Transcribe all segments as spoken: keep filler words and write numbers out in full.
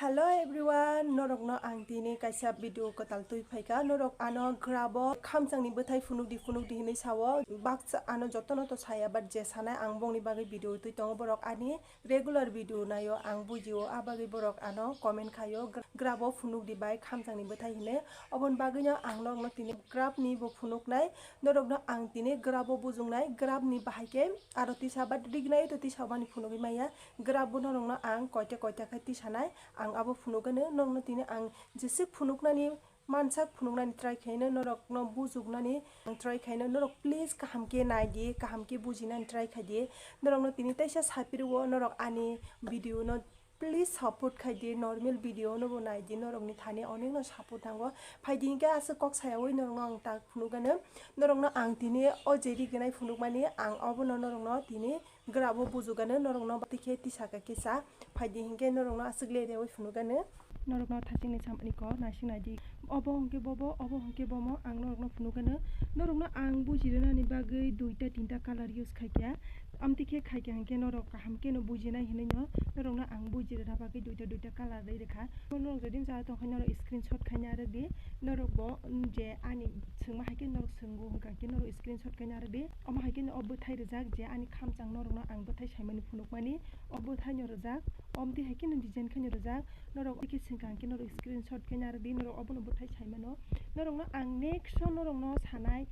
Hello everyone, norokno ang tini kaisa video kwtal twi phaikha. Norok ano grabo khamchangni bwthai phunukdi phunukdi hinwi sao. Baksa ano jotono to saya, but je sanai ang bongni bagwi video twi tongo. Borok ani regular video naio, ang bujio, a bagwi borok ano comment khaio, gra-, grabo phunukdi bai khamchangni bwthai hinwi. Oboni bagwino ang norokno tini grabni bo phunuknai, norokno ang tini grabo bujungnai, grabni bahai khe aro tisa, but rignai to tisa obani phunugwi maya. Grabo norokno ang koita koita khe tisanai, ang abo phunukgano norokno tini ang jeswk phunuknani mansak phunuknani try khaino, norokno bujuknani ang try khaino. Norok please kaham khe naidi, kaham khe bujinani try khaidi. Norokno tini teisa saphirio, norok ani video no please support khaidi, normal video no bo naidi, norokni thani onekno support nango. Phaidi hinkhe aswk kok sayawi norokno ang tak phunukgano. Norokno ang tini o je rignai phunukmani, ang obono norokno tini grabo bujugano, norokno bati khe tisaka kisa. Phaidi hinkhe norokno aswk le rewi phunukgano. Norokno thachingni samani kok naising naidi. Obo hwnkhe bobo, obo hwnkhe bomo, ang norokno phunukgano. Norokno ang buji rwnani bagwi duita tinta colour use khaikha. Amtwi khe khaikha hinkhe norok kaham kheno bujinai hinwi no norokno ang buji rwna bagwi duita duita colour rwi rwkha. Norok jodi jara tongkha norok screenshot khaina rwdi. Norok bo, mm, je ani swngma hai khe norok swngo hwnkha khe norok screenshot khaina rwdi. Omo hai khe no o bwthai rwjak je ani khamchang norokno ang bwthai saimani phunukmani. O bwthaino rwjak, omtwi hai kheno design khaino rwjak. Norok tei khe swngkha hwnkhe norok screenshot khe narwdi, norok obono bwthai saimano. Norokno ang next o norokno sanai,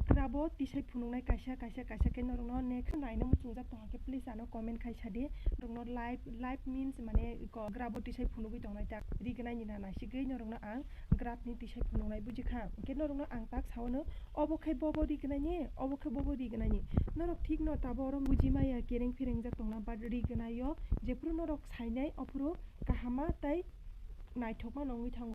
grabo tisai phunuknai kaisa, kaisa, kaisa khe norokno next o naina muchungjak tongkha khe please ano comment khai sadi. Norokno live, live means mane iko grabo tisai phunugwi tongnai tak, rignaini na naisigwi norokno ang grabni tisai phunuknai bujikha. Hwnkhe norokno ang tak saono, obo khe bobo rignaini, obo khe bobo rignaini. Norok thikno tabuk oro buji maya kereng pherengjak tongna, but rignaio jephuru norok sainai, ophuru kahama tei naithokma nongwi thango.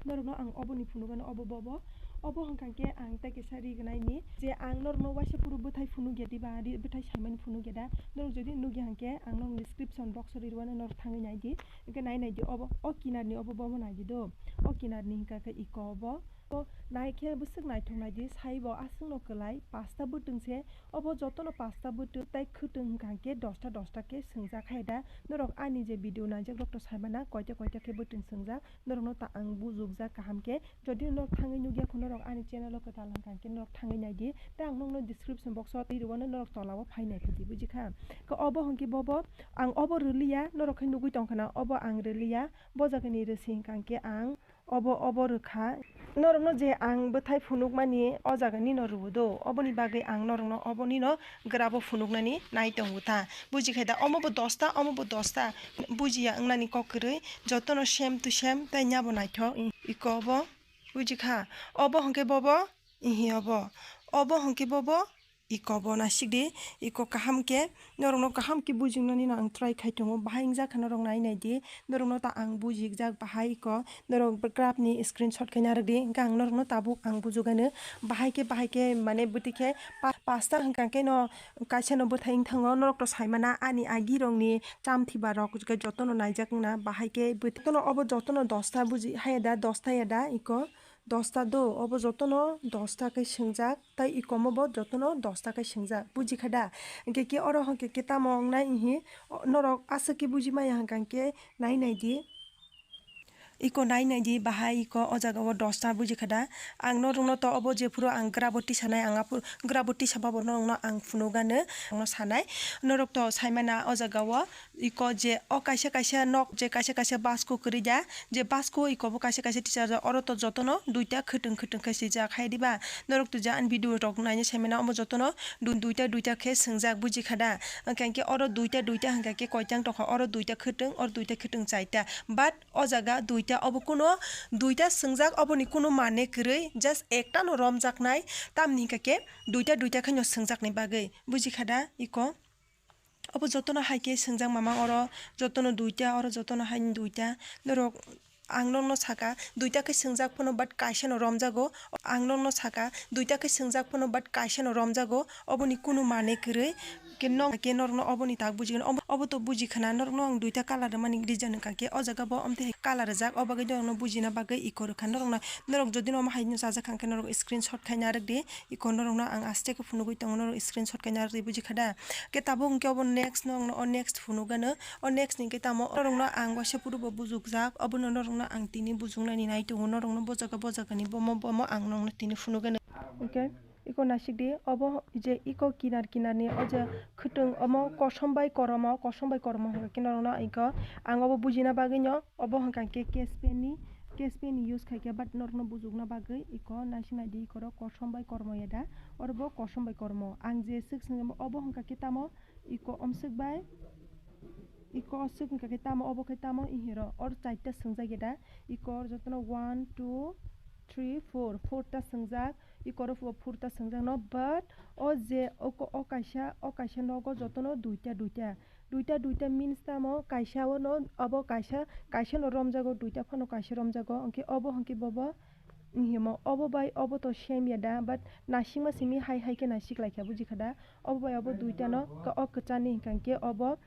Norokno ang oboni phunukgano, obo bobo. Obo hwnkha khe ang tei kisa rignaini, je ang norokno waisa phuru bwthai phunukya diba, ri-, bwthai saimani phunukya da. Norok jodi nukya hwnkhe ang norokni description box o rirwano, norok thangwi naidi. Hwnkhe nai naidi, obo, o kinarni obo bobo naidi do. O kinarni hwnkha khe iko obo. O nai khe bwswk naithok naidi, saibo aswkno kwlai, pasta bwtwng se. Obo jotono pasta bwtwng tei khwtwng hwnkha hwnkhe dosta dosta khe swngjak hai da. Norok ani je video naijak rok to saimana koita koita khe bwtwng swngjak. Norokno ta ang bujukjak kaham khe. Jodi norok thangwi nukya kho norok ani channel o kwtal hwnkha hwnkhe norok thangwi naidi. Tei ang nokno description box o twi rwano, norok tola o phai nai khaidi, bujikha? Khe obo hwnkhe bobo ang obo rwliya, norok khe nugwi tongkha na, obo ang rwliya. Bo jagani rwsi hwnkha hwnkhe ang Obo, obo rwkha. Norokno je ang bwthai phunukmani o jaga nino rwo do, oboni bagwi ang norokno obo nino grabo phunuknani nai tongo ta. Buji khai da, omo bo dosta, omo bo dosta. Bujiya wngnani kok kwrwi, jotono same to same, tei nya bo naithok. Iko obo, buji kha. Obo hwnkhe bobo, ihi obo. Obo hwnkhe bobo, Iko bo naisik di, iko kaham khe, norokno kaham khe bujingnani no ang try khai tongo, bahai wngjak khe norok nai nai di, norokno ta ang bujikjak bahai iko, norok graph ni screenshot khe narwk di, hwnkhe ang norokno tabuk ang bujukgano, bahai khe, bahai khe, mane bwtwi khe pa-, pasta hwnkha khe no kaisa no bwthai wng thango, norok to saimana ani agi rok ni chamthiba rok jotono naijak wngna, bahai khe bwtwi, jotono obo jotono dosta buji, haya da, dosta ya da iko. Dosta do, obo jotono dosta khe swngjak, tei ikomo bo jotono dosta khe swngjak, buji kha da? Hwnkhe khe oro hwnkhe khe tamo wngnai hihi, o, norok aswk khe buji maya hwnkha hwnkhe nai nai di. Iko nai nai di, bahai iko o jaga o dosta, buji kha da? Ang norokno to obo jephuru ang grabo tisanai, ang aphuru grabo tisa babo norokno ang phunukgano, ang no sanai. Norok to saimana o jaga o. Iko je o kaisa kaisa nok je kaisa kaisa basko kwrwi da, je basko iko bo kaisa kaisa tisajak, oro to jotono duita khwtwng khwtwng khe swijak hai diba? Norok to je ani video rok naina saimano, omo jotono du-, duita duita khe swngjak, buji kha da? Hwnkhe hwnkhe oro duita duita hwnkha khe koitang tongkha, oro duita khwtwng, oro duita khwtwng chaita, but o jaga duita, obo kuno duita swngjak, oboni kuno mane kwrwi, just ekta no romjaknai, tamni hwnkha khe duita duita khe no swngjak ni bagwi, buji kha da iko? Obo jotono hai khe swngjak mamang oro jotono duita, oro jotono hai duita. Norok ang nokno saka duita khe swngjak phano, but kaisa no romjago. Ang nokno saka duita khe swngjak phano, but kaisa no romjago. Oboni kunu mane kwrwi. Nong ke norokno oboni tak bujigwino, obo, obo to buji khana, norokno ang duita colour rwmani reason wngkha khe, o jaga bo amtwi hai colour rijak, o bagwi norokno bujina bagwi iko rwkha norokno. Norok jodi no omo hai no chajak kha khe, norok screenshot khai narwk di, iko norokno ang aste khe phunugwi tongo, norok screenshot khai narwk di, buji kha da? Khe tabuk hwnkhe obo next, norokno o next phunuk gano, o next ni khe tamo norokno ang waisa phuru bo bujukjak, obono norokno ang tini bujuknani nai tongo, norokno bo jaga bo jaga ni bomo bomo ang norokno tini phunuk gano. Okay. Iko naisik di, obo je iko kinar kinar ni o je khwtwng, omo kosom bai koromo, kosom bai koromo hwnkha khe norokno iko ang obo bujina bagwi no obo hwnkha khe case pen ni, case pen ni use khai khe, but norokno bujukna bagwi iko naisik nai di, iko rok kosom bai koromo ya da, oro bo kosom bai koromo. Ang je swk swngmo obo hwnkha khe tamo iko omswk bai, iko oswk hwnkha khe tamo, obo khe tamo ihiro oro charta swngjak ya da, iko oro jotono one, two, three, four, four ta swngjak. Iko oro pho phurta swngjak no, but o je o ko-, o kaisa, o kaisa nogo jotono duita, duita, duita, duita means tamo kaisa o no, obo kaisa, kaisa no romjago, duita phano kaisa romjago, hwnkhe obo hwnkhe bobo himo, obo bai obo to same ya da, but naisingma simi hai hai khe naisik lai kha, buji kha da? Obo bai obo duita no, o kwchani hwnkha hwnkhe obo.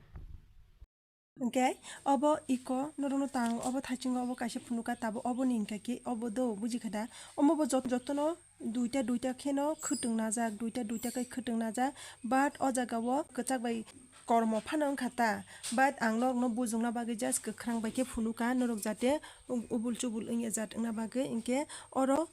Hwnkhe obo iko norokno tang obo thaichungo obo kaisa phunukha, tabuk oboni hwnkha khe obo do, buji kha da? Omo bo jot-, jotono duita duita kheno khwtwng najak, duita duita khe khwtwng najak, but o jaga o kwchak bai kormo phano wngkha ta, but ang norokno bujukna bagwi just kwkhwrang bai khe phunukha, norok jate ubul chubul wngya jat wngna bagwi, hwnkhe oro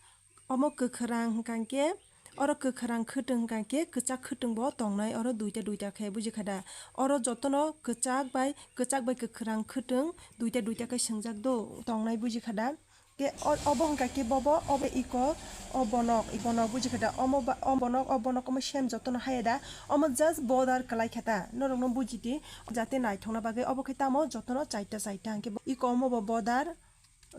omo kwkhwrang hwnkha khe, oro kwkhwrang khwtwng hwnkha khe kwchak khwtwng bo tongnai, oro duita duita khe, buji kha da? Oro jotono kwchak bai, kwchak bai kwkhwrang khwtwng duita duita khe swngjak do tongnai, buji kha da? Khe o-, obo hwnkha khe bobo, obo iko, o bonok, i bonok, buji kha da? Omo ba, o bonok, o bonok omo same jotono haya da? Omo just border kwlai kha ta, norokno buji di, jate naithokna bagwi. Obo khe tamo jotono chaita chaita, hwnkhe iko omo bo border,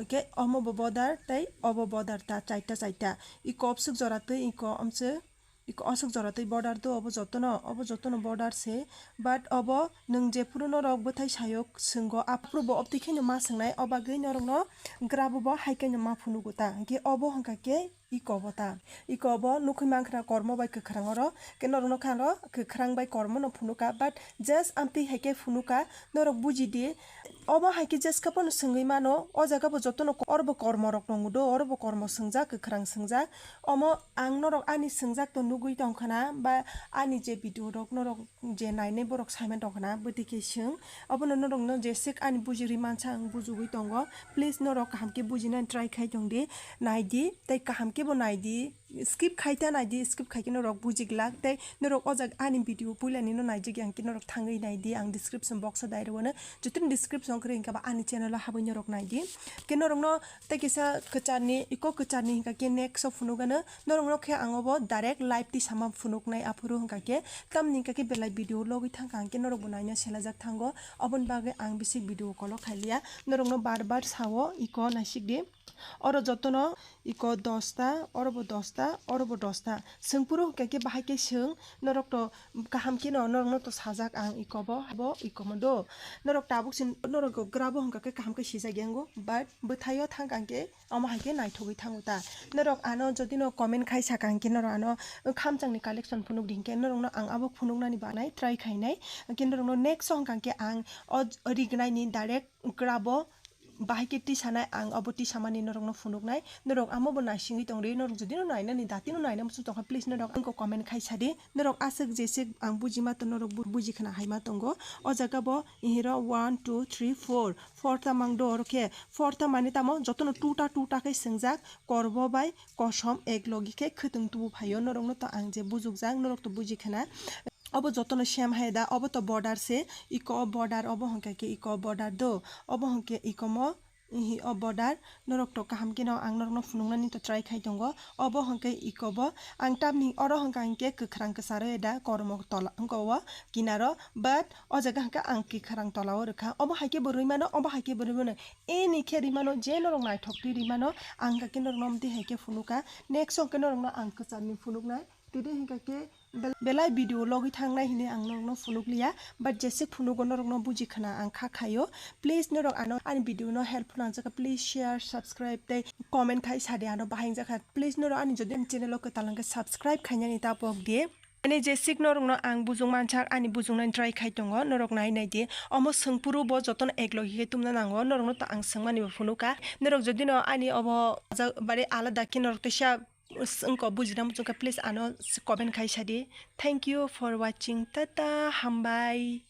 okay, omo bo border tei obo border ta, chaita chaita. Iko obswk jora twi iko omswk, iko oswk jora twi border do, obo jotono, obo jotono border se. But obo nwng jephuru norok bwthai sayo swngo, aphuru bo obtwi kheno ma swngnai, o bagwi norokno grabo bo hai kheno ma phunugo ta. Hwnkhe obo hwnkha khe iko bo ta. Iko bo nukhui mankha kormo bai kwkhwrang oro, khe norokno kha oro kwkhwrang bai kormo no phunukha, but just amtwi hai khe phunukha, norok buji di. Omo hai khe jeska phano swngwi mano, o jaga bo jotono ko-, oro bo kormo rok tongo do, oro bo kormo swngjak, kwkhwrang swngjak. Omo ang norok ani swngjak to nugwi tongkha na, ba ani je video rok norok je nainai borok saiman tongkha na, bwtwi khe swng. Obono norokno jeswk ani bujigwi mansa ang bujugwi tongo. Please norok kaham khe bujinani try khai tong di, nai di, tei kaham khe bo nai di. Skip khai ta nai di, skip khai khe norok buji glak tei norok o jaga ani video puila ni no naijak ya hwnkhe norok thangwi nai di, ang description box o dai rwno, jotono description kwrwi hwnkhe ba ani channel o habwi norok nai di. Khe norokno tei kisa kwcharni, iko kwcharni hwnkha khe next o phunukgano, norokno khe ang obo direct live tisama phunuknai aphuru hwnkha khe, tamni hwnkha khe belai video logwi thangkha hwnkhe norokbo naina selajak thango, oboni bagwi ang bisi video kolo khailiya, norokno bar bar sao iko naisik di. Oro jotono iko dosta, oro bo dosta, oro bo dosta. Swng phuru hwnkha khe bahai khe swng, norok to kaham khe no, norok no to sajak ang iko bo, bo iko mo do. Norok tabuk sin, norok grabo hwnkha khe kaham khe sijak yango, but bwthaio thang kang khe omo hai khe naithogwi thango ta. Norok ano jodi no comment khai sa kang khe norok ano khamchang ni collection phunuk di hwnkhe norok no ang abo phunuk nani banai try khainai. Hwnkhe norok no next o hwnkha khe ang o rignai ni direct grabo bahai khe tisanai, ang obo tisamani norokno phunuknai. Norok amo bo naisingwi tongri, norok jodi no nainani, dati no naina muchung tongkha, please norok angkhe comment khai sadi. Norok aswk jeswk ang bujima to norok bu-, buji khna haima tongo. O jaga bo ihiro one, two, three, four, four ta mang do, oro khe four ta mani tamo jotono two ta, two ta khe swngjak, korbo bai kosom ek logi khe khwtwng tubu phaio. Norokno to ang je bujukjak, norok to buji khna. Obo jotono same hai da, obo to border se, iko o border, obo hwnkha khe iko o border do, obo hwnkhe iko mo, ihi o border, norok to kaham khe no ang norok no phunuknani to try khai tongo, obo hwnkhe iko bo, ang tamni oro hwnkha hwnkhe kwkhwrang kwcharo da, kormo tola wngkha o kinaro, but o jaga hwnkhe ang kwkhwrang tola o rwkha, obo hai khe bo rwi mano, obo hai khe bo rwi mano, any khe rwi mano, je norok naithok twi rwi mano, ang hwnkha khe norok no amtwi hai khe phunukha, next hwnkhe norok no ang kwcharni phunuknai, tini hwnkha khe Bel-, belai video logwi thangnai hinwi ang norokno phunuk liya, but jeswk phunugo norokno buji khna ang kha khaio. Please norok ano ani video no help nang jakha, please share, subscribe tei comment khai sadi ano bahai wngjakha. Please norok ani jodi ani channel o kwtal hwnkhe subscribe khainani ta pok di. Ani je sik norokno ang bujung mansak, ani bujungnani try khai tongo, norok nai nai di. Omo swngphuru bo jotono ek logi khe tumna nango, norokno to ang swngmani bo phunukha. Norok jodi no ani obo ja-, bare alada khe norok teisa wngkok bujina muchungkha, please ano comment khai sadi. Thank you for watching. Tata, hambai.